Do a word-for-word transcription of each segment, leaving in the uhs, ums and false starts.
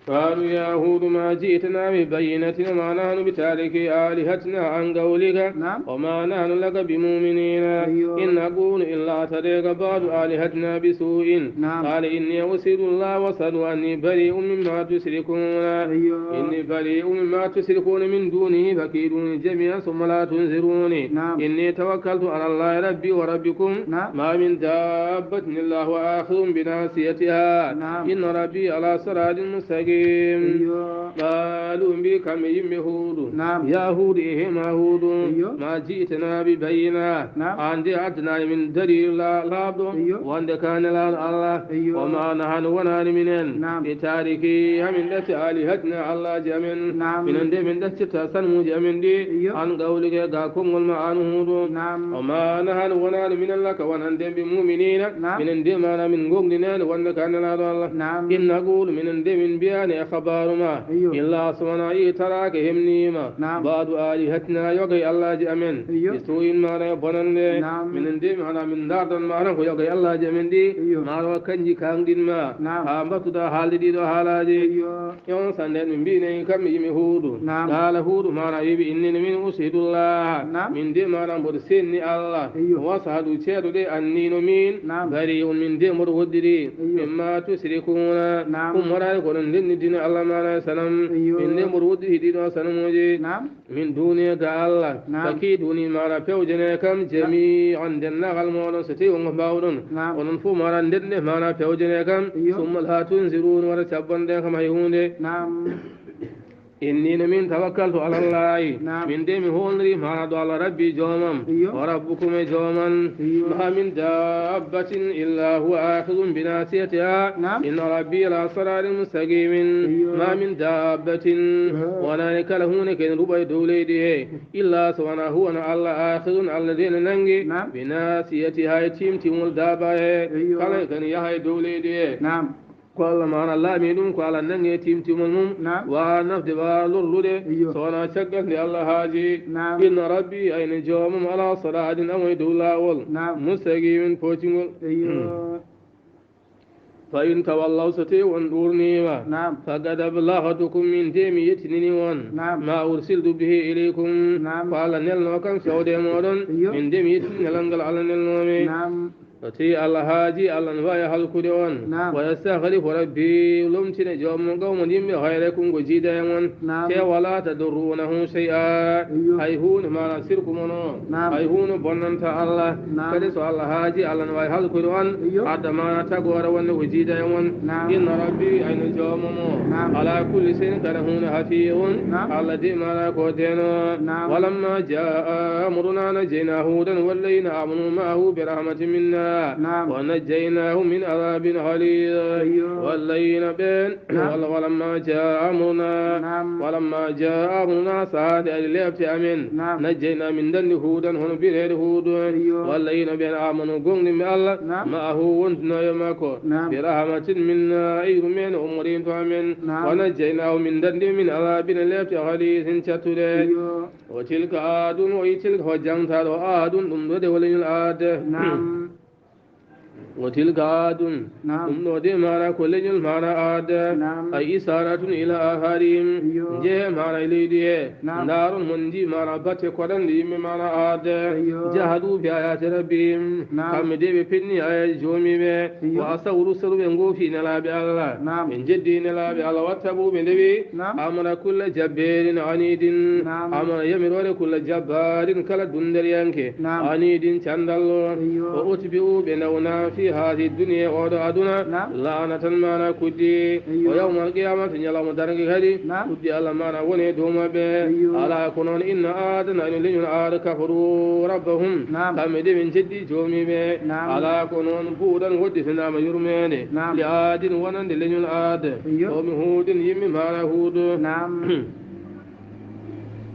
قالوا يا هود ما جئتنا ببينة وما نحن بتاركي آلهتنا عن قولك نعم. وما نحن لك بمؤمنين أيوة. إن نقول إلا أتاك بعض آلهتنا بسوء نعم. قال إني أشهد الله وأشهد أني بريء مما تشركون أيوة. إني بريء مما تشركون من دونه فكيدوني جميعا ثم لا تنظرون نعم. إني توكلت على الله ربي وربكم نعم. ما من دابة إلا هو آخذ بناصيتها نعم. إن ربي على صراط مستقيم أيوة. قالوا ɓe ɓi kamɓe yimɓe Huudu نعم. Ya Huudu e hema Huudu أيوة. ما جئتنا ببينة نعم. An de a addanaayi min daliilu laaɓɗo أيوة. Wonde ka nelaaɗo Allah أيوة. وما نحن wonaani minen نعم. بتاركي hamin ɗacca آلهتنا Allaaji amen نعم. Minen de min ɗaccirta sanmuuji amen ɗi أيوة. An qawlika ga konngol ma an Huudu نعم. وما نحن wonaani minen لك wonande بمؤمنين نعم. Minen de maana min gomɗinaani wonde ka nelaaɗo Allah نعم. إن نقول minen de min mbiyaani e xabaaru ma أيوة. إلا so wonaa ittaraka hemniima نعم. بعض آلهتنا yoga e Allaaji amen أيوة. بسوء maana e bonande نعم. Minen de maana min ndaardan ma tan ko yoga e Allaaji amen ɗi أيوة. Maaro kanji kangɗin ma نعم. Haa mbattuɗa haalde ɗiɗo haalaaji أيوة. E on sannde min mbi'nay kamɓe yimɓe Huudu نعم. Qaala Huudu maana wi'ɓe إني min أشهد الله نعم. Min de maana mboɗo seenni Allah أيوة. وأشهد ceedo de أني no min نعم. بريء min de mboɗo woɗɗiri أيوة. مما تشركون نعم. Ummoraani ko ɗon ndenni dina Allah maana e sanam أيوة. Min de mboɗo woɗɗiri ɗiɗo sanamuuji نعم. Min duuni ga Allah نعم. Fakiiduni maana pewjane kam جميعا denndaangal mooɗon so tawi on ko mbaawɗon نعم. Onon fof maana ndennde maana pewjane kam أيوة. ثم لا تنظرون wata cabbonɗe kam hay huunde نعم. إني no min توكلت على الله نعم. Min de mi hoolniri maana ɗo Allah Rabbi joomam أيوة. وربكم e joom an أيوة. ما من دابة إلا هو آخذ بناصيتها نعم. إن ربي على صراط مستقيم أيوة. ما من دابة نعم. Wonaani kala huunde ko ene ruɓa e dow leydi he إلا so wonaa huwa no Allah آخذ Allah de ene nanngi نعم. بناصيتها e tiimtiimol daaba he أيوة. Kala ko ene yaha e dow leydi he نعم. Ko Allah maana laami ɗum ko Allah nanngi e tiimtiimol mum نعم. Waawa nafde waawa lorlude أيوة. So wonaa caggal nde Allah haaji نعم. إن ربي ayno joomam على صراط amo e dow laawol نعم. مستقيم poocingol أيوة. فإن تولوا so tawi on ɗuurniima نعم. فقد أبلغتكم min de mi yettinini on نعم. ما أرسلت به إليكم نعم. Ko Allah nelnoo kam fewde e mooɗon أيوة. Min de mi yettini nelal ngal Allah nelnoo mi نعم. So tawi Allah haaji Allah no waawi halkude on نعم. ويستخلف ربي lomtina joomam قوما yimɓe غيركم ko jiida e mon نعم. Te ولا تضرونه شيئا أيوة. Hay huunde maana sirku mon o نعم. Hay huunde bonnanta Allah نعم. Kadi so Allah haaji Allah no waawi halkude on أيوة. Adda maana tagoore wonde ko jiida e mon نعم. إن ربي ayno joomam o نعم. على كل شيء kala huunde حفيظ نعم. Allah de maana ko deenoowo نعم. ولما جاء أمرنا نجينا هودا والذين آمنوا معه برحمة منا نعم. ونجيناهم من عذاب غليظ أيوة. والذين ɓeen نعم. Walla ولما جاء أمرنا نعم. ولما جاء أمرنا so haalde ari leeɓte amen نعم. نجينا min ndanndi هودا hono biyeteeɗo هود أيوة. والذين ɓeen آمنوا gomɗinɓe Allah نعم. معه wonduno e makko نعم. برحمة منا e yurmeende ummorinto amen نعم. ونجيناهم min ndanndi من عذاب leeɓte غليظ cattuɗe أيوة. وتلك عاد o wi tilka ko jangtaaɗo عاد ɗum ɗo de ko leñol Aad نعم. وتلك عاد نعم. Ɗum ɗo de maana ko leñol maana Aad نعم. أي إشارة إلى آثارهم أيوة. Njehe maana e leydi he نعم. Ndaaron mon ndi maana batte koɗanɗe yimɓe maana Aad أيوة. جحدوا بآيات ربهم نعم. Kamɓe de ɓe penni aayaji joomiiɓe أيوة. وعصوا رسله ɓe ngoofi nelaaɓe Allah نعم. Ɓe njeddi nelaaɓe Allah واتبعوا ɓe ndewi نعم. أمر كل جبار عنيد نعم. Amra yamiroore كل جبار kala dunnderiyanke نعم. عنيد canndallo أيوة. وأتبعوا ɓe ndawna في هذه الدنيا oo ɗo aduna نعم. لعنة maana kuddi أيوة. ويوم القيامة ñalawma darnge kadi نعم. Kuddi Allah maana woni e dow maɓɓe أيوة. Alaa ko noon إن عادا ayno leñol Aad كفروا ربهم نعم. Kamɓe de ɓe njeddi joomiiɓe نعم. Alaa ko noon بعدا woɗɗitinaama yurmeende نعم. لعاد wonande leñol Aad أيوة. قوم هود yimɓe maana Huud نعم.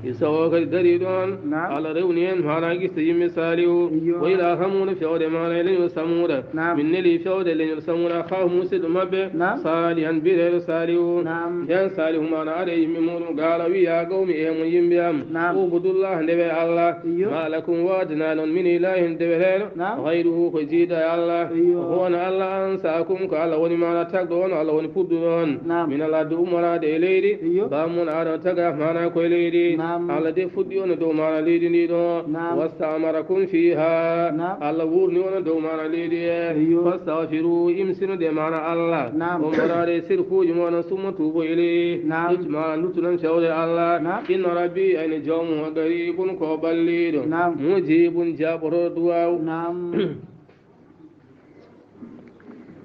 Isa o kadi darii ɗoon. Naam. Allah rewni heen maanaa qissa yimɓe Saalihu. Iyo. Wa ilaa Samuuda, fewde maanaa e leñol Samuuda. Naam. Min neli fewde leñol Samuuda, akhaahum, musidɗo maɓɓe. Naam. Saalihan, biyeteeɗo Saalihu. Naam. Ndeen Saalihu maanaa ari e yimɓe muuɗum, qaala, o wii, yaa qawmi, ehe mon yimɓe am. Naam. Ubudullaah, ndewee Allah. Iyo. Maa lakum, waadanaani on, min ilaahin, deweteeɗo. Naam. Gayruhu, ko jiida e Allah. Iyo. Huwa, Allah ansaakum, ko Allah woni maanaa tagɗo on, Allah woni puɗɗuɗo on. Naam. Minal ardi, ummoraade e leydi. Iyo. Baamun Aadama tagaa maanaa ko e leydi. Naam. Allah de fuɗɗi on e dow maanaa leydi ndi ɗo. Naam. Wastamarakum fiihaa. Naam. Allah wuurni on e dow maanaa leydi he. Iyo. Fastagfiruuhu, imsinude maanaa Allah. Naam. Ummoraade e sirkuuji mon, summa tuubu ilayhi. Naam. Ɗum maanaa luttuɗon fewde Allah. Naam. Inna rabbii, ayni joomum, qariibun, ko balliiɗo. Naam. Mujiibun, jaaɓotooɗo duwaaw. Naam.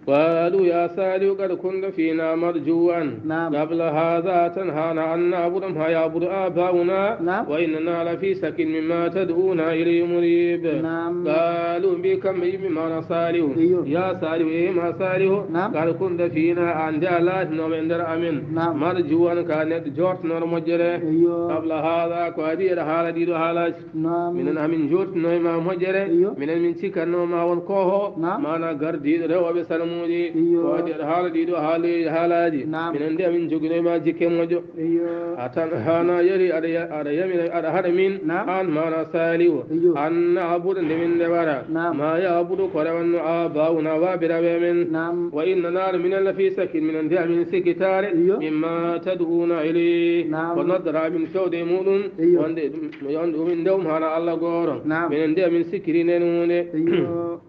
Qaaluu, yaa Saalihu, qad kunta fiinaa marjuwwan. Naam. Qabla haazaa, tan haanaa, an na'buda maa ya'budu aabaa'unaa. Naam. Wa innanaa lafii shakkin mimmaa tad'uunaa ilayhi muriib. Naam. Qaaluu, mbii kamɓe yimɓe maanaa Saalihu. Iyo. Yaa Saalihu, ehe maa Saalihu. Naam. Qad kunta fiinaa, aan de a laatinooɗo e nder amen. Naam. Marjuwwan, ko a neɗɗo joortinooɗo moƴƴere. Iyo. Qabla haazaa, ko adii eɗa haala ɗii ɗoo haalaaji. Naam. Minen amin njoortinoo e maa moƴƴere. Iyo. Minen min cikkatnoo ma won koohoowo. Naam. Maanaa gardiiɗo rewooɓe sanamuuji. Iyo. Ko adii aɗa haala ɗii ɗoo haali-, haalaaji. Naam. Minen de amin njoginoo e maa jikke moƴƴo. Iyo. A tan haanaa yari aɗa ya-, aɗa yamira, aɗa haɗa min. Naam. Aan maanaa Saalihu. Iyo. An na'buda, nde min ndewata. Naam. Maa ya'budu, ko rewatnoo aabaa'unaa, baabiraaɓe amen. Naam. Wa innanaa, minen lafii shakkin, minen de amin sikkitaare. Iyo. Mimmaa tad'uunaa ilayhi. Naam. Ko noddataa min fewde e muuɗum. Iyo. Wonde ɗum, wonde ɗum min ndew maanaa Allah gooto. Naam. Minen de amin sikkitii ndeen huunde. Iyo.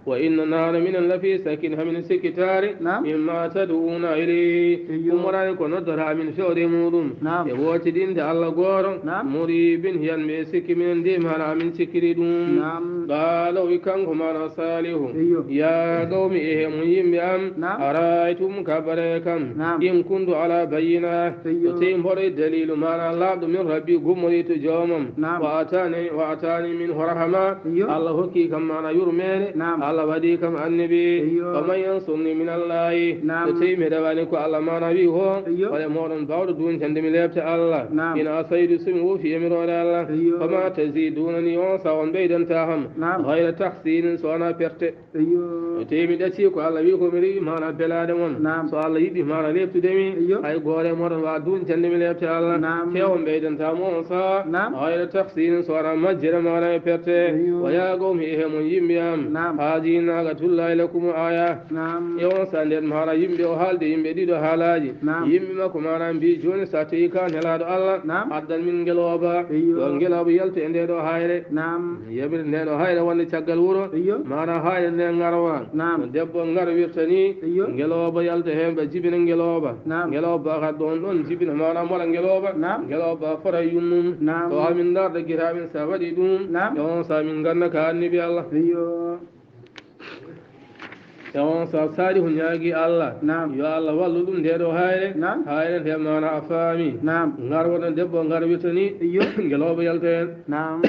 Wa innanaa, minen lafii shakkin, hamin sikkitaare. Naam. Mimmaa tad'uunaa ilayhi. Iyo. Ummoraade ko noddataa min fewde e muuɗum. Naam. E wootidinde Allah gooto. Naam. Muriibin, hiyan ɓe sikki minen de maanaa amin sikkitii ɗum. Naam. Qaala, o wi kanko maanaa Saalihu. Iyo. Yaa qawmi, ehe mon yimɓe am. Naam. Ara'aytum, kabaree kam. Naam. In kuntu alaa bayyina. Iyo. So tawii mboɗo e daliilu maanaa laaɓɗo min rabbii, gummoriiɗo to joomam. Naam. Wa ataani, wa ataani minhu rahma. Iyo. Allah hokki kam maanaa yurmeende. Naam. Allah waɗi kam annabi. Iyo. Faman yansurnii minallaahi. Naam. So tawii mi rewaani ko Allah maanaa wi ko. Iyo. Hol e mooɗon baawɗo duncande mi leepte Allah. Naam. In asaytu, so mi woofii yamiroore Allah. Iyo. Famaa taziiduunanii, on saa'i on ɓeydantaa kam. Naam. Gayra takhsiirin, so wonaa perte. Iyo. So tawii mi ɗacii ko Allah wi ko mi rewi, maanaa belaade mon. Naam. So Allah yiɗi maanaa leeptude mi, iyo, hay gooto e mooɗon waawaa duncande mi leepte Allah. Naam. Te on ɓeydantaa mo on saa'i. Naam. Gayra takhsiirin, so wonaa majjere maanaa e perte. Iyo. Wa yaa qawmi, ehe mon yimɓe am. Naam. Haadihi naaqatullaahi lakum aaya. Naam. E on saa'i ndeen maanaa yimɓe o haaldi yimɓe ɗiɗo haalaaji. Naam. Yimɓe makko maanaa mbii, jooni so a tawii ko a nelaaɗo Allah, naam, addan min ngelooba. Iyo. Yo ngelooba yaltu e ndee ɗoo haayre. Naam. Yamir ndee ɗoo haayre wonde caggal wuro. Iyo. Maanaa haayre ndee ngarwa. Naam. No debbo ngarwirta nii, iyo, ngelooba yalta heen, ɓe jibina ngelooba. Naam. Ngelooba kadi ɗoon ɗoon jibina, maanaa mola ngelooba. Naam. Ngelooba fota e yummum. Naam. Tawa min ndaarda gite amin, so a waɗii ɗum, naam, e on saa'i min ngannda ko a annabi Allah. Iyo. E on saa'i Saalihu ñaagii Allah. Naam. Yo Allah wallu ɗum ndee ɗoo haayre. Naam. Haayre ndee maanaa a faami. Naam. Ngarwa no debbo ngarwirta nii. Iyo. Ngelooba yalta heen. Naam.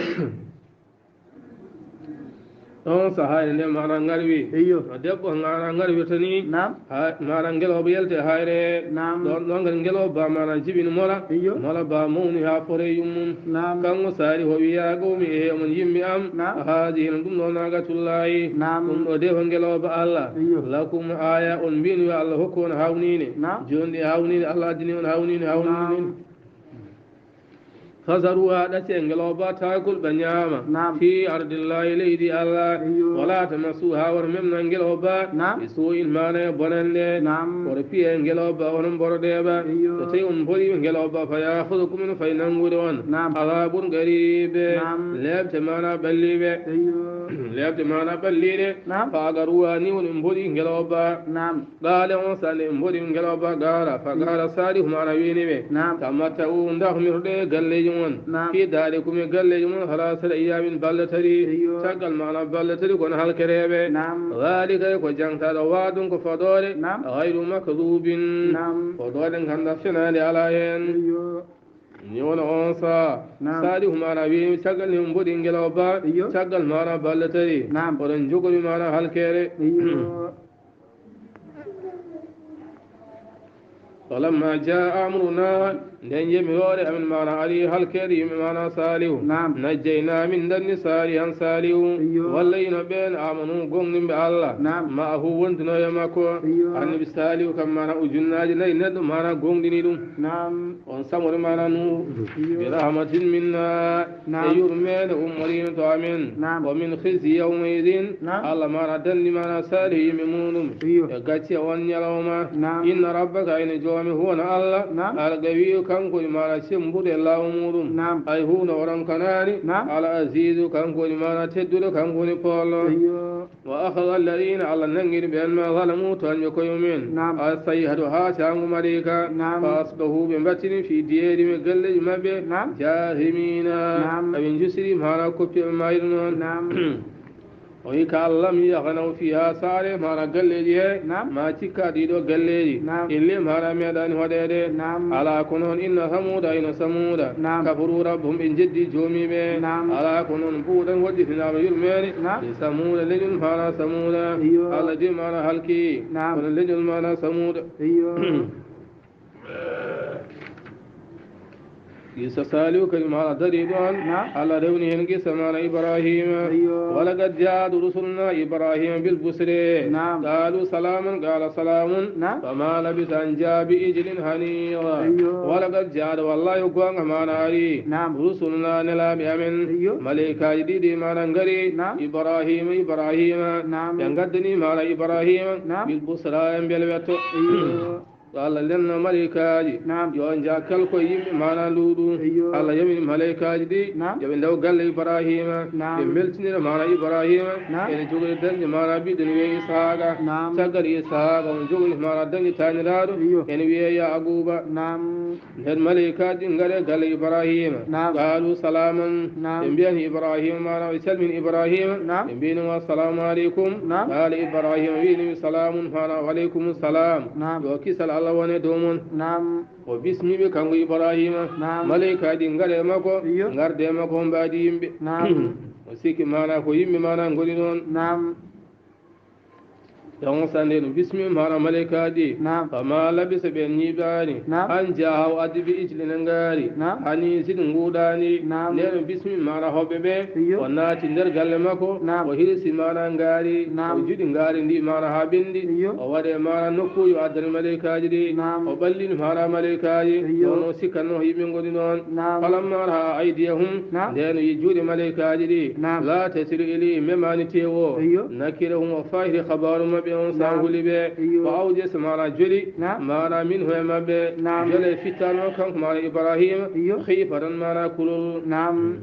Ɗoon so haayre ndee maanaa ngarwi. Iyo. No debbo maanaa ngarwirta nii. Naam. Ha, maanaa ngelooba yalti e haayre. Naam. Ɗoon, ɗoon kadi ngelooba maanaa jibini mola. Iyo. Mola ba mawni haa fota e yummum. Naam. Kanko Saalihu o wi, yaa qawmi, ehe mon yimɓe am. Naam. Haadihi, ɗum ɗoo naaqatullaahi. Naam. Ɗum ɗoo de ko ngelooba Allah. Iyo. Lakum aaya, on mbiino yo Allah hokku on haawniinde. Naam. Jooni ɗi haawniinde, Allah addani on haawniinde, haawniinde. Naam. Fazaruhaa, ɗacee ngelooba, taakul, ɓe ñaama. Naam. Fii ardillaahi, leydi Allah. Iyo. Walaa tamassuuhaa, wota memnan ngelooba. Naam. Bisuu'in, maanaa e bonannde. Naam. Wota piyee ngelooba, onon mboroɗee ɓe. Iyo. So tawii on mborii ngelooba, fa ya'khudhukum, ina fayi nanngude on. Naam. Adhaabun qariib. Naam. Leepte maanaa ɓalliiɓe. Iyo. Leepte maanaa ɓalliiɗe. Naam. Fa aqaruuhaa, nii woni ɓe mborii ngelooba. Naam. Qaala, on saa'i nde ɓe mborii ngelooba, qaala, fa qaala Saalihu, maanaa wiini ɓe. Naam. Tamatta'uu, ndahmirɗee e galleeji mon. Naam. Fii daarikum, e galleeji mon, salaasata ayyaamin, balɗe tati. Iyo. Caggal maanaa balɗe tati ko on halkereeɓe. Naam. Zaalika, ko jangtaaɗo, wa'dun, ko fodoore. Naam. Ghayru makdhuubin. Naam. Fodoore nganndaa fenaande alaa heen. Iyo. Ni woni on saa'i. Naam. Saalihu maanaa wiini, caggal nde ɓe mborii ngelooba, iyo, caggal maanaa balɗe tati. Naam. Oɗon njogori maanaa halkere. Iyo. Falamma jaa amruna, nden yemiroore amin maana ari halkeede yimɓe maana Saalihu. Naam. Najjayna, min danni Saalihan Saalihu. Iyo. Wallayno ɓeen amanu goongɗinɓe Allah. Naam. Ma'ahu wonduno e makko. Iyo. Annabi Saalihu kam maana ujunnaaji nayi neɗɗo maana goongɗini ɗum. Naam. On samori maana Nuuhu. Iyo. Bi rahmatin minna. Naam. E yurmeende ummoriino to amin. Naam. Wa min khizyi yawma'idhin. Naam. Allah maana danni maana Saalihu yimɓe muuɗum. Iyo. E gacce on ñalawma. Naam. Inna rabbaka, ene joomi huwa no Allah. Naam. Al qawiyyu, kanko woni maana cembuɗo e laamu muuɗum. Naam. Ay huunde o ronkanaani. Naam. Al azizu, kanko woni maana tedduɗo, kanko woni poolɗo. Iyo. Wa akhadha alladhina, Allah nanngiri ɓeen ma zalamu, tooñɓe koye mumen. Naam. As sayhatu, haa caangu maleyka. Naam. Fa asbahu, ɓe mbattini fi diyarihim, e galleeji maɓɓe. Naam. Jaathimina. Naam. Aɓe njusiri, maana koppi ɓe maayde noon. Naam. O wi ka lam yaghnaw fiha, saare maana galleeji he. Naam. Ma cikka ɗiɗo galleeji. Naam. Ille maana meeɗaani hoɗeede. Naam. Alaa ko noon, inna Samuuda, ino Samuuda. Naam. Kafaru rabbahum, ɓe njeddi joomiiɓe. Naam. Alaa ko noon, buuɗan waɗɗitinaama yurmeende. Naam. E Samuuda, leñol maana Samuuda. Iyo. Allah de maana halki. Naam. Kono leñol maana Samuuda. Iyo. Isa Saalihu kadi maana darii ɗoon. Naam. Allah rewni heen qissa maana Ibraahiima. Iyo. Walaqad jaa'at rusuluna Ibraahiima bil bushra. Naam. Qaalu salaaman qaala salaamun. Naam. Famaa labisa an jaa'a bi ijlin haniid. Iyo. Walaqad jaa'at, wallaahi goonga maana ari. Naam. Rusuluna nelaaɓe amen. Iyo. Maleykaaji ɗiɗi maana ngari. Naam. Ibraahiima, Ibraahiima. Naam. Ɓe ngaddani maana Ibraahiima. Naam. Bil bushra e mbelwetto. Iyo. Yo Allah lenno maleykaaji. Naam. Yo on njah kala koye yimɓe maana luuɗu. Iyo. Allah yamini maleykaaji ɗi. Naam. Yo ɓe ndew galle Ibraahiima. Naam. Ɓe mbeltinira maana Ibraahiima. Naam. Ene jogori dañde maana ɓiɗɗo ne wiyee Isaaqa. Naam. Caggal Isaaqa on jogori maana dañde taaniraaɗo. Iyo. Ene wiyee Yaaquuba. Naam. Nden maleykaaji ɗi ngari galle Ibraahiima. Naam. Qaalu salaaman. Naam. Ɓe mbiyani Ibraahiima, maana ɓe calmini Ibraahiima. Naam. Ɓe mbiyani mo, "Assalaamu aleykum." Naam. Qaala Ibraahiima wiyi, "Salaamun," maana, "Wa aleykumu salaam." Naam. Yo kisal Allah wone dow mon. Naam. O bismiiɓe kanko Ibraahiima. Naam. Maleykaaji ɗi ngari e makko, iyo, ngarde e makko, o mbaadi yimɓe. Naam. O sikki maana ko yimɓe maana ngoni ɗoon. Naam. E on sannde no bismi maana maleykaaji. Naam. Famaa labisa, ɓe ñiiɓaani. Naam. An jaa'a, o addi bi ijlin, ngaari. Naam. Haniidin, nguuɗaani. Naam. Ndeen o bismi maana hoɓɓe ɓe. Iyo. O naati nder galle makko. Naam. O hirsi maana ngaari. Naam. O juɗi ngaari ndi maana haa ɓenndi. Iyo. O waɗi maana nokkuuji, o addani maleykaaji ɗi. Naam. O ɓallini maana maleykaaji. Iyo. Kono sikkatnoo yimɓe ngoni ɗoon. Naam. Falammaa ra'aa aydiyahum, naam, ndeen o yi juuɗe maleykaaji ɗi, naam, laa tasilu ilayhi, memaani teewo. Iyo. Nakirahum, o faayiti habaaru maɓɓe on, naam, sahuli ɓe. Iyo. Wa awjasa, maana joli, naam, maana minhu, e maɓɓe. Naam. Jole fittanoo kanko maana Ibraahiima. Iyo. Khiifatan, maana kulol. Naam.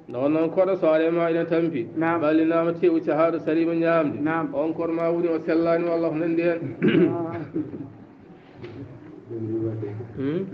Noon noon koɗo soore ma ina tampi. Naam. Ɓallinaama teewu cahaaɗo sariima ñaamde. Naam. On koɗo ma woni o sellaani walla ko nanndi heen. Hmm?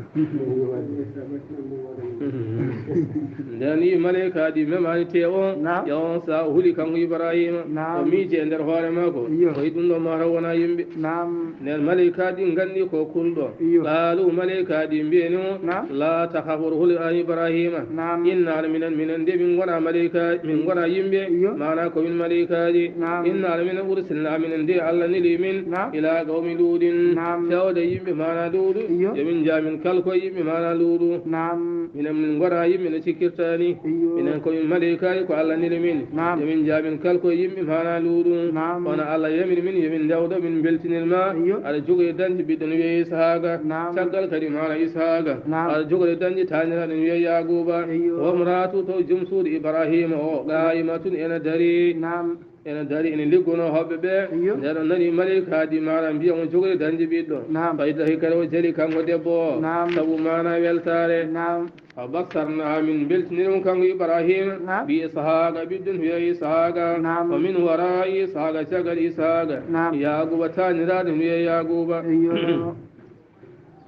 Nden yi maleykaaji memaani teewo. Naam. Yo on saa o huli kanko Ibraahiima. Naam. O miiji e nder hoore makko. Iyo. O yi ɗum ɗo mataw wona yimɓe. Naam. Nden maleykaaji nganndi ko kulɗo. Iyo. Qaalu, maleykaaji mbiyani mo, naam, laa takhaf, oto hul an Ibraahiima. Naam. Innaa minen, minen de min ngona maleyka-, min ngona yimɓe. Iyo. Maana ko min maleykaaji. Naam. Innaa minen ursilnaa, minen de Allah neli min, naam, ilaa qawmi Luuɗin. Naam. Fewde yimɓe maana Luuɗu. Iyo. Yo min njah min kala koye yimɓe maana Luuɗu. Naam. Minen min ngona yimɓe no cikkirta ni. Iyo. Minen ko min maleykaaji, ko Allah neli min. Naam. Yo min njah min kala koye yimɓe maana Luuɗu. Naam. Kono Allah yamiri min yo min ndewdo, min mbeltinir ma. Iyo. Aɗa jogori dañde ɓiɗɗo no wiyee Ishaaqa. Naam. Caggal kadi maana Ishaaqa. Naam. Aɗa jogori dañde taaniraaɗo no wiyee Yaaquuba. Iyo. Wamra'atuhu, taw jom suudu Ibraahiima o, qaa'imatun, ena darii. Naam. Ena darii, ena liggonoo hoɓɓe ɓe. Iyo. Nden o nani maleykaaji maana mbiya omo jogori dañde ɓiɗɗo. Naam. Fadahika, o jali kanko debbo o. Naam. Sabu maana weltaare. Naam. Fabasharnaaha, min mbeltiniri mo kanko Ibraahiima, naam, bi Ishaaqa, ɓiɗɗo no wiyee Ishaaqa. Naam. Wa min waraa'i Ishaaqa, caggal Ishaaqa. Naam. Yaaquuba, taaniraaɗo no wiyee Yaaquuba. Iyo.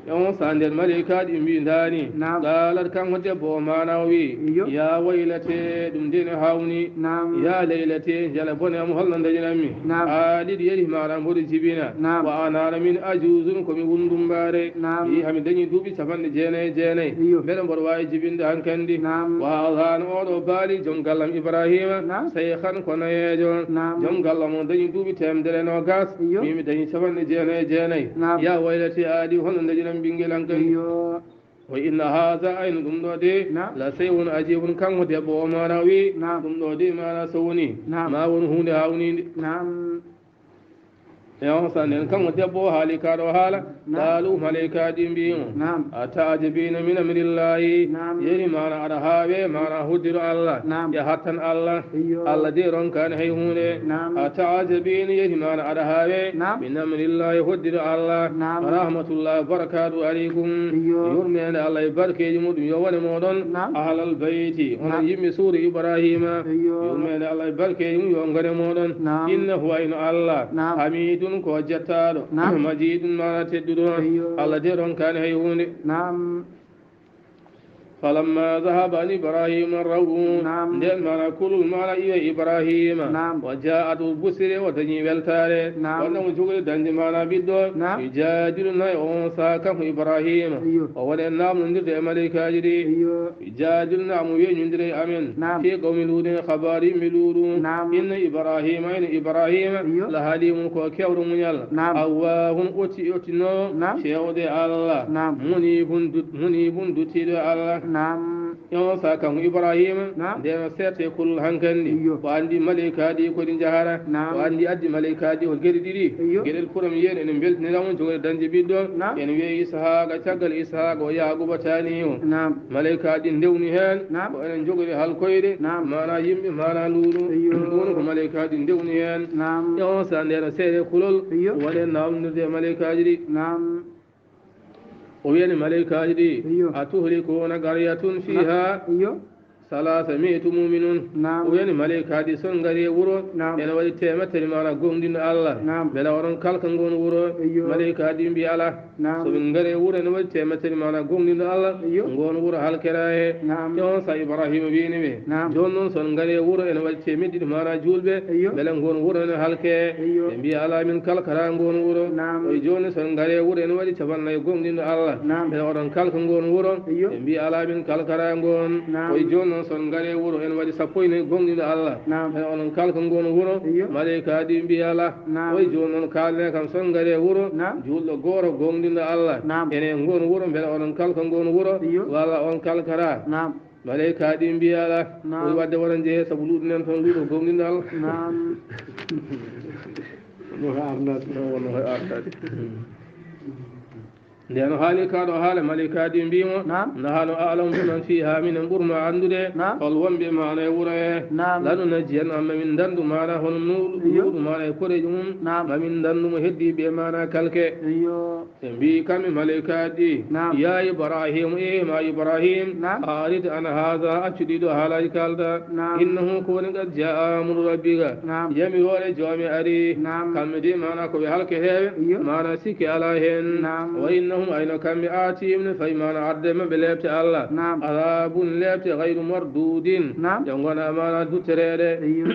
E on saa nden malaykaaji mbi ndaani. Naam. Qaalat, kanko debbo o maana o wi, iyo, ya waylate, ɗum de ne hawni. Naam. Ya laylate, njala bone am, holno ndañanammi? Naam. Haa ɗiɗi yari maana mboɗo jibina. Naam. Wa ana min ajuzun, ko mi wundumbaare. Naam. Mi hami dañi duuɓi capanɗe jeenayi e jeenayi. Iyo. Mbeɗa mboɗo waawi jibinde hankandi. Naam. Wa haadha, oɗo baali joom gallam Ibrahima. Naam. Shaykhan, ko nayeejo. Naam. Joom gallam o dañi duuɓi teemedere e noogas. Iyo. Min mi dañi capanɗe jeenayi e jeenayi. Naam. Ya waylati, aadi, hono ndañanam ɓinngel an kadi? Iyo. Wa inna haadha, ayno ɗum ɗo de, naam, la shay'un ajibun, kanko debbo o maana wi, naam, ɗum ɗo de maana so woni, naam, ma won huunde hawniinde. Naam. E on saa nden kanko debbo o haali kaa ɗo haala, naam, qaalu, malaykaaji mbi mo, naam, a ta'jabina min amrillahi, naam, yeri maana aɗa haawe, maana hoddiro Allah, naam, ya hattan Allah. Iyo. Allah de ronkaani hay huunde. Naam. A ta'jabina, yeri maana aɗa haawe. Naam. Min amrillahi, hoddiro Allah. Naam. Rahmatullahi wa barakatuhu alaykum. Iyo. Yurmeende Allah e barkeeji muɗum yo wone mooɗon. Naam. Ahlal bayti, onon, naam, yimɓe suudu Ibrahima. Iyo. Yurmeende Allah e barkeeji mum yo ngone mooɗon. Naam. Innahu, ayno Allah. Naam. Hamidun, ko jettaaɗo. Naam. Majidun, maana tedduɗo. Iyo. Allah de ronkaani hay huunde. Naam. Falamma dhahaba an Ibrahima ar-raw'u. Naam. Nden maana kulol maana iwi e Ibrahima. Naam. Wa ja'athu busiri, o dañi weltaare. Naam. Wonde mo jogori dañde maana ɓiɗɗo. Naam. Yujadiluna, e on saa kanko Ibrahima. Iyo. O woni e naamnondirde e malaykaaji ɗi. Iyo. Yujadiluna, mo weñondira e amen. Naam. Fi qawmi Luutin, e habaaru yimɓe Luutu. Naam. Inna Ibrahima, ene Ibrahima, iyo, la halimun, ko keewɗo muñal. Naam. Awwahun, otti, ottinoowo, naam, ceewɗo e Allah. Naam. Munibun, dut-, munibun, duttiiɗo e Allah. Naam. E on saa kanko Ibrahima, naam, nden o seerte kulol hankandi. Iyo. O anndi malaykaaji ko ɗi njahara. Naam. O anndi addi malaykaaji ko geɗe ɗiɗi. Iyo. Geɗel premier, ene mbeltinira mo jogori dañde ɓiɗɗo. Naam. Ene wiye Ishaqa, caggal Ishaqa o Yaquba taaniiwo. Naam. Malaykaaji ndewni heen. Naam. Ko enen jogori halkoyde. Naam. Maana yimɓe, maana Luutu. Iyo. Ɗum ko malaykaaji ndewni heen. Naam. E on saa nden o seere kulol. Iyo. Waɗe naamndirde e malaykaaji ɗi. Naam. O wiyani malaykaaji ɗi, iyo, a tuhlikuna qaryatan fiha, iyo, salasa mi'ati mu'minun. Naam. O wiyani malaykaaji ɗi, so on ngari e wuro, naam, ene waɗi teemetteri maana goongɗinɗo Allah. Naam. Mbela oɗon kalka ngoon wuro? Iyo. Malaykaaji ɗi mbi, alaa. Naam. So min ngari e wuro ene waɗi teemetteri maana goongɗinɗo Allah, iyo, ngoon wuro halkera he. Naam. E on saa Ibrahima wiyani ɓe, naam, jooni noon so on ngari e wuro ene waɗi teemeɗɗe ɗiɗi maana juulɓe, iyo, mbela ngoon wuro ene halke? Iyo. Ɓe mbi, alaa, min kalkata ngoon wuro. Naam. O wi, jooni so on ngari e wuro ene waɗi capanɗe nayi goongɗinɗo Allah. Naam. Mbela oɗon kalka ngoon wuro? Iyo. Ɓe mbi, alaa, min kalkata ngoon. Naam. O wi, jooni noon so on ngari e wuro ene waɗi sappo e nayi goongɗinɗo Allah. Naam. Mbela oɗon kalka ngoon wuro? Iyo. Malaykaaji ɗi mbi, alaa. Naam. O wi, jooni noon kaalane kam, so on ngari e wuro, naam, juulɗo gooto goongɗinɗo Allah, naam, ene e ngoon wuro, mbela oɗon kalka ngoon wuro? Iyo. Walla on kalkata? Naam. Malaykaaji ɗi mbi, alaa. Naam. O wi, waɗde woto on njehe, sabu Luutu nan toon, Luutu goongɗinɗo Allah. Naam. No arnata, no wonno e arnata. Nden o haali kaa ɗo haala, malaykaaji ɗi mbi mo, naam, nahnu a'lamu biman fiha, minen ɓuri ma anndude, naam, hol wonɓe maana e wuro he. Naam. Lanunajjiyannahu, ma min ndandu maana hono Luutu, iyo, Luutu maana e koreeji mum, naam, ma min ndandu mo, heddiiɓe maana kalke. Iyo. Ɓe mbi kamɓe malaykaaji ɗi, naam, ya Ibrahim, e ma Ibrahim, naam, a'rid an haadha, accu ɗii ɗoo haalaaji kaalɗaa. Naam. Innahu, ko woni, qad jaa'a amru rabbika. Naam. Yamiroore Joomi ari. Naam. Kamɓe de, maana ko ɓe halketeeɓe, iyo, maana sikke alaa heen. Naam. Wa innahum, ayno kamɓe, aatihim ne fayi, maana arde maɓɓe leepte Allah. Naam. Adabun, leepte, gayru mardudin. Naam. Ɗe ngona maana duttereeɗe. Iyo.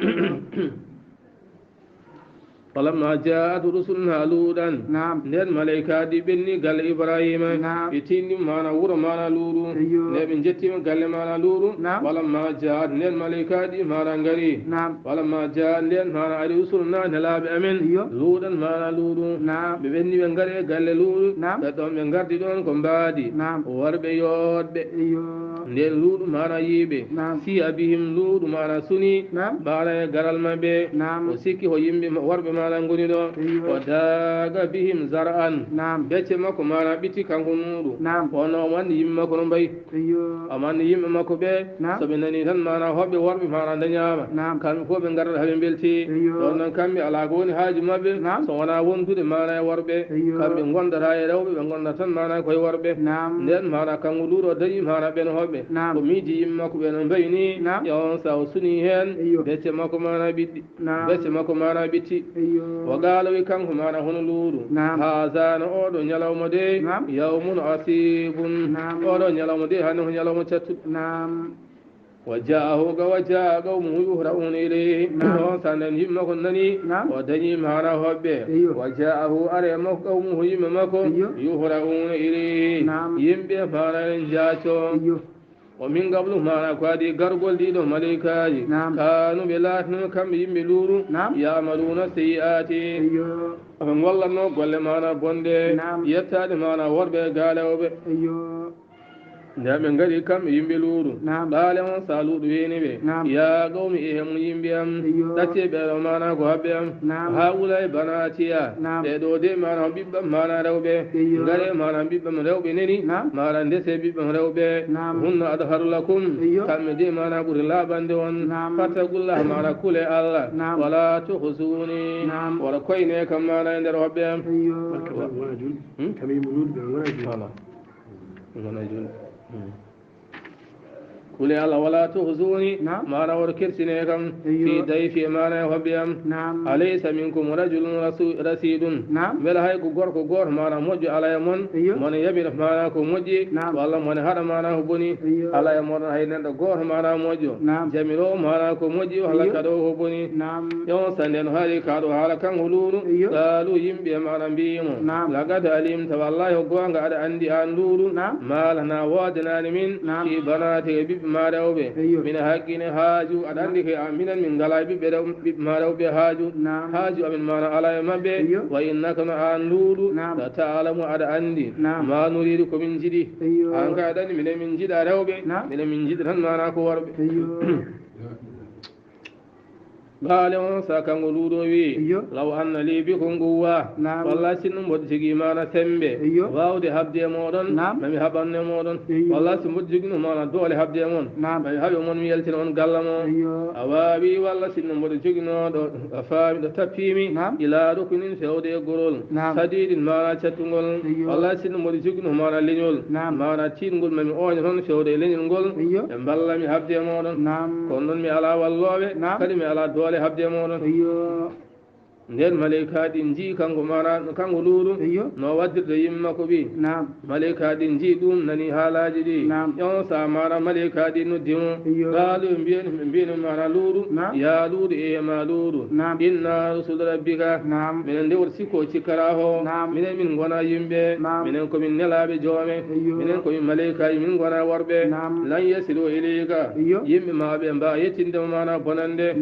Falamma ja'at rusuluna Luutan. Naam. Nden malaykaaji ɓenni galle Ibrahima. Naam. Ɓe tinndi maana wuro maana Luutu. Iyo. Nde ɓe njettiima galle maana Luutu. Naam. Falamma ja'at, nden malaykaaji maana ngari. Naam. Falamma ja'at, nden maana ari rusuluna nelaaɓe amen. Iyo. Luutan maana Luutu. Naam. Ɓe ɓenni ɓe ngari e galle Luutu. Naam. Ɓe ɗon ɓe ngardi ɗon ko mbaadi. Naam. Worɓe yooɗɓe. Iyo. Nden Luutu maana yiiɓe. Naam. Si'a bihim, Luutu maana suni. Naam. Maana e garal maɓɓe. Naam. O sikki ko yimɓe ma-, worɓe maana ngoni ɗo. Iyo. O daaqa bihim zar'an. Naam. Becce makko maana ɓitti kanko Luutu. Naam. Kono o anndi yimɓe makko no mbayi. Iyo. O anndi yimɓe makko ɓe. Naam. So ɓe nani tan maana hoɓɓe worɓe maana dañaama. Naam. Kamɓe fof ɓe ngarata haɓe mbelti. Iyo. Ɗon noon kamɓe alaa ko woni haaju maɓɓe. Naam. So wonaa wondude maana e worɓe. Iyo. Kamɓe ngondata e rewɓe, ɓe ngonda tan maana koye worɓe. Naam. Nden maana kanko Luutu o dañi maana ɓen hoɓɓe. Naam. O miiji yimɓe makko ɓe no mbayi ni. Naam. E on saa o suni heen. Iyo. Becce makko maana ɓiɗɗi. Naam. Becce makko maana ɓitti. Iyo. Wa qala, wi kanko mana hono luuru. Haza, no oɗo ñalawma de. Yawmun asibun. Oɗo ñalawma de hande ko ñalawma cattuɗo. Wa ja'ahu, ga wa ja'a qawmuhu yuhra'una ilayhi. On sanden yimɓe makko nani. O dañi mana hoɓɓe. Wa ja'ahu, are makko qawmuhu yimɓe makko. Yuhra'una ilayhi. Yimɓe mana en jaaco. O min qablu mana ko adi gargol ɗiɗo malaikaaji. Kanu, ɓe laatinoo kamɓe yimɓe luuru. Ya'maluna sayyi'ati. Ɓe gollanno golle mana bonɗe. Yettaade mana worɓe gaalewɓe. Nde ɓe ngari kamɓe yimɓe luuru. Qala, on sa luuru wini ɓe. Ya qawmi, e hemum yimɓe am. Ɗacce ɓeɗo mana ko haɓɓe am. Haulai banatiya. Ɓeɗo de mana ɓiɓɓam mana rewɓe. Ngare mana ɓiɓɓam rewɓe neni. Mana ndese ɓiɓɓam rewɓe. Hunna adharu lakum. Kamɓe de mana ɓuri laɓande on. Fattaqullaha, mana kule Allah. Wala tukhzuni. Wala koyne kam mana e nder hoɓɓe am. Barka ɓe wona julɓe. Hmm? Kamɓe yimɓe luuru ɓe wona julɓe. Voilà. Wona julɓe. Hmm. Kule Allah, wala tukhzuni. Mana wor kersine kam. Fi dayfi, mana e hoɓɓe am. Alaysa minkum rajulun rasu-, rasidun. Mbela hay ko gorko goto mana moƴƴo ala e mon. Mone yaɓira mana ko moƴƴi. Walla mone haɗa mana ko boni. Ala e mon hay neɗɗo goto mana moƴƴo. Jamiro mana ko moƴƴi, walla kado ko boni. Yo sande no hari kaɗo hala kanko luuru. Qalu, yimɓe mana mbiyimo. Laqad alimta, wallahi ko gonga aɗa andi an luuru. Ma lana, wodanani min. Fi banati, e ɓiɓɓe ma rewɓe. Min haqqin haaju, aɗa andi ko a-, minen min ngala e ɓiɓɓe rew-, ɓiɓɓe ma rewɓe haaju. Haaju amin mana ala e maɓɓe. Wa innaka, no an luuru. La ta'lamu, aɗa andi. Ma nuridu, ko min jiɗi. An ka aɗa andi minen min jiɗa rewɓe. Minen min jiɗi tan mana ko worɓe. Qala, on sa kanko luuro wi. Law anna li bikum quwwa. Walla sinno mboɗo jogii mana sembe. Wawde habde e moɗon. Mami haɓanno e moɗon. Walla si mboɗo jogino mana doole habde e mon. Mami haɓe mon, mi yaltina on galla mo. A wawi, walla sinno mboɗo jogino ɗo, a faami ɗo tappimi. Ila rukunin, fewde e gorol. Sadidin, mana cattungol. Walla sinno mboɗo jogino mana leñol. Mana tingol, mami oña ton fewde e leñol ngol. Ɓe mballa mi habde e moɗon. Kono noon mi alaa wallooɓe, kadi mi alaa doole haɓde e mooɗon. Ndeen maleyka ɗin nji'i kanko maana, kanko Luutu, no waddirde yimma ko ɓi. Maleyka ɗin nji'i ɗum, nani haalaaji ɗi. Ƴon sa maana maleyka ɗin noddi mo. Qaalu, ɓe mbi'ani, ɓe mbi'ani maana Luutu, ya Luutu, e ma Luutu. Inna rusulu rabbika. Minen nde woto sikko cikkata ho. Minen min ngona yimɓe. Minen ko min nelaaɓe joome. Minen ko min maleykaaji, min ngona worɓe. Lan yasilu ilayka. Yimɓe ma ɓe mba yettinde mo maana bonande.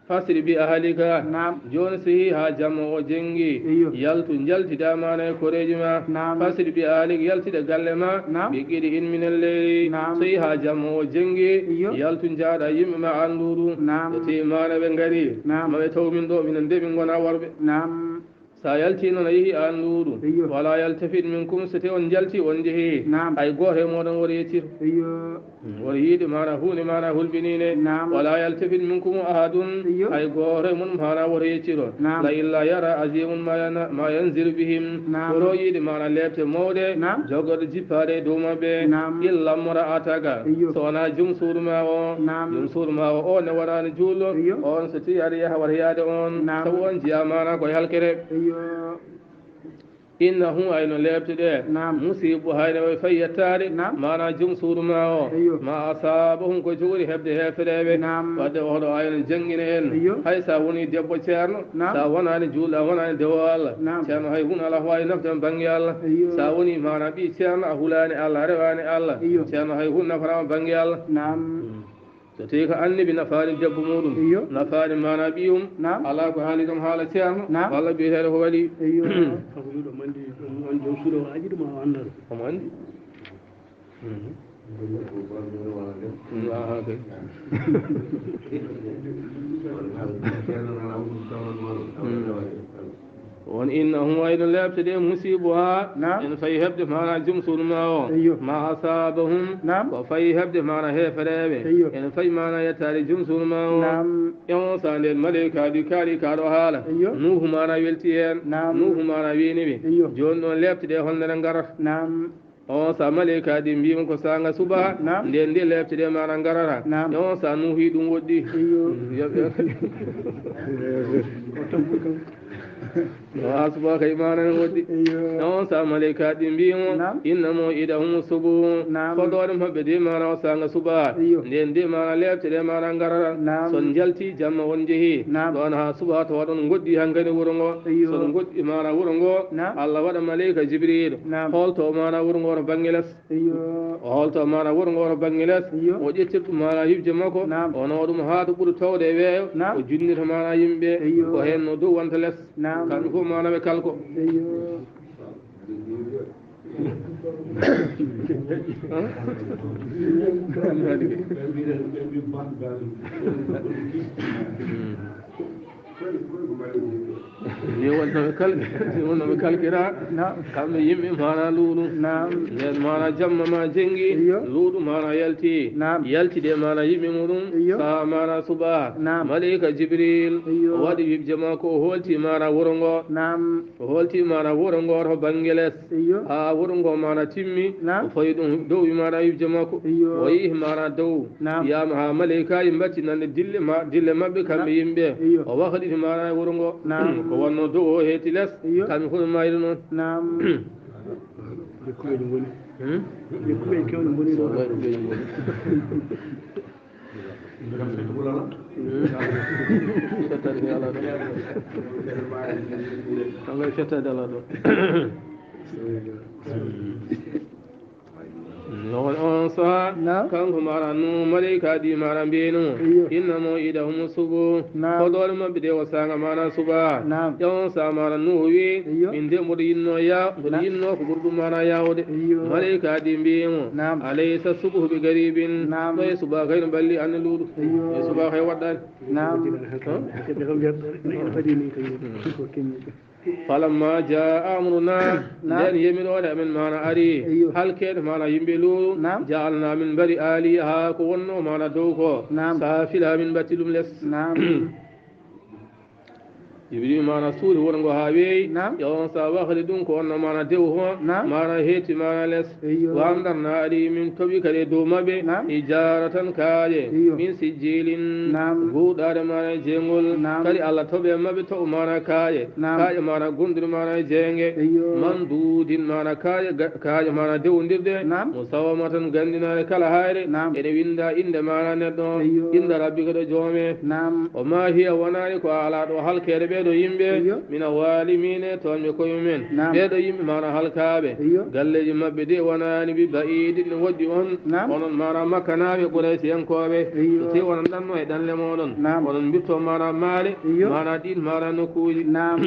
Fasri bi ahlika. Jooni so yehi ha jamma o jengi. Yaltu njaltida maana e koreeji ma. Fasri bi ahlika, yaltida galle ma. Bi qiɗi in minal leyli. So yehi ha jamma o jengi. Yaltu njaada yimɓe ma an Luutu. So tawi maana ɓe ngari. Ma ɓe taw min ɗo, minen de min ngona worɓe. Sa yalti noon a yehi an Luutu. Wala yaltafit minkum, so tawi on njalti on jehi. Hay gooto e mooɗon woto yeccito. Woto yiide maana huunde maana hulɓiniinde. Wala yaltafit minkum ahadun. Hay gooto e mon maana woto yeccito. La illa yara azimun ma yana-, ma yanzilu bihim. Woto yiide maana leepte mawɗe. Jogorɗe jippaade e dow maɓɓe. Illa mra'ataka. So wonaa jom suudu ma o. Jom suudu ma o, o ne wonaani juulɗo. On so tawi aɗa yaha wata yaade on. Sabu on jeyaa maana ko e halkere. Innahu, ay no leepte ɗe. Musibu hay no fay yettaade. Maana jom suudu ma o. Ma asabahum, ko jogori heɓde heefereɓe. Wadde oɗo ay no janngina en. Hay sa woni debbo ceerno, sa wonaani juulɗo, a wonaani dewo Allah. Ceerno hay hun ala wawi nafde ma bannge Allah. Sa woni maana ɓi ceerno, a hulaani Allah, a rewaani Allah. Ceerno hay hun nafata ma bannge Allah. So tawi ko annabi nafaani debbo muɗum, nafaani maana ɓiyum, ala ko haali kam haala ceerno, walla biyeteeɗo ko wali. Kanko luuɗo mandi ɗum on jom suuɗo o aji ɗum o annda ɗum. Omo anndi. Aha, kay. Won inna hum, wayno leepte ɗe musiibo haa en fayi heɓde maana jom suudu ma o. Ma asabahum, ko fayi heɓde maana heefereɓe. En fayi maana yettaade jom suudu ma o. E on sa nden maleyka ɗi kaali ka ɗo haala. Nuuhu maana welti heen. Nuuhu maana wiini ɓe. Jooni ɗon leepte ɗe holno ɗe ngarata? On sa malaikaaji mbiimo ko saanga suba. Naam. Nden nde leefte ɗe maana ngarata. Naam. E on sa Nuuhu wi ɗum woɗɗi. Iyo. Yo ɓe Wa suba kay maana no woɗɗi. Iyo. E on sa malaikaaji mbiimo. Naam. Inna maw'idahum subu. Naam. Fodore maɓɓe de maana o saanga suba. Iyo. Nden de maana leefte ɗe maana ngarata. Naam. So on njalti jamma on njehi. Naam. Ɗon ha suba to waɗon ngoɗɗi hankadi wuro ngo. Iyo. So on ngoɗɗi maana wuro ngo. Naam. Allah waɗa malaika Jibril. Naam. Holto maana wuro ngo to bannge les. Iyo. O holto maana wuro ngo to bannge les. Iyo. O ƴettir ɗum maana yibje makko. Naam. O nawa ɗum haa to ɓuri towde e weeyo. Naam. O junnita maana yimɓe. Iyo. Ko heen no dow wonta les. Naam. Kamɓe fof maana ɓe kalko. Iyo. Ni wonno ɓe kal-, ni wonno ɓe kalkira. Naam. Kamɓe yimɓe maana luuɗu. Naam. Nden maana jamma ma jengi. Iyo. Luuɗu maana yalti. Naam. Yalti de maana yimɓe muɗum. Iyo. Sa maana suba. Naam. Malaika Jibril. Iyo. O waɗi yibje makko, o holti maana wuro ngo. Naam. O holti maana wuro ngo to bannge les. Iyo. Haa wuro ngo maana timmi. Naam. O fawi ɗum dow maana yibje makko. Iyo. O yi'i maana dow. Naam. Wiyaama haa malaikaaji mbatti nande dille ma-, dille maɓɓe kamɓe yimɓe. Iyo. O wakliti maana wuro ngo. Naam. Ko wonno dow o heeti les. Iyo. Kamɓe fof ɓe mayri noon. Naam. Bekkuɓe ngoni. Hmm? Bekkuɓe kewɗe ngoni ɗo. Wallahi ko ɓe ngoni. Hmm. Fettade ko Alla ɗo. Wallahi fettade Alla ɗo. No on, on saha, naam, kanko maara no malaikaaji maara mbiyno mo. Iyo. Inna maw'idahum subu. Naam. Fodore maɓɓe de o saanga maana suba. Naam. E on saha maana Nuuhu wi, iyo, min de mboɗo yinno ya-, mboɗo, na-, yinno ko ɓuri ɗum maana yaawde. Iyo. Malaikaaji mbi mo, naam, alaysa subhu bi qaribin? Naam. Ɗo e suba kay no ɓalli anne luuɗu. Iyo. E suba kay waɗɗaani. Naam. Huh? Falamma jaa amruna, naam, nden yamiroore amen maana ari, iyo, halkeede maana yimɓe Luutu, naam, ja'alna min mbaɗi aliyaha ko wonno maana dow ko, naam, safila min mbatti ɗum les. Naam. Jibril maana suuti wuro ngo haa weeyi, naam, yo on sa wahli ɗum ko wonno maana dew ho, naam, maana heeti maana les. Iyo. Wa amdarna alayhim, min toɓi kadi e dow maɓɓe, naam, hijaratan kaaƴe, iyo, min sijjilin, naam, guuɗaare maana e jeengol. Naam. Kadi Allah toɓe maɓɓe toɓo maana kaaƴe. Naam. Kaaƴe maana gonɗuɗe maana e jeenge. Iyo. Mandudin maana kaaƴe ga-, kaaƴe maana dewondirɗe. Naam. Musawwamatan gandinaare kala hayre. Naam. Ene winda innde maana neɗɗo. Iyo. Inda rabbika ɗo joome. Naam. O ma hiya wonaani ko ala ɗo halkeede ɓee ɗo yimɓe. Iyo. Mina walimine toonɓe koye mumen. Naam. Ɓee ɗo yimɓe maana halkaaɓe. Iyo. Galleeji maɓɓe de wonaani bi ba'iidin no woɗɗi on. Naam. Onon maana makkanaaɓe Quraysiyankooɓe. Iyo. So tawii onon ɗanno e ɗanle mooɗon. Naam. Onon mbitto maana maale. Iyo. Maana ɗiin maana nokkuuji. Naam.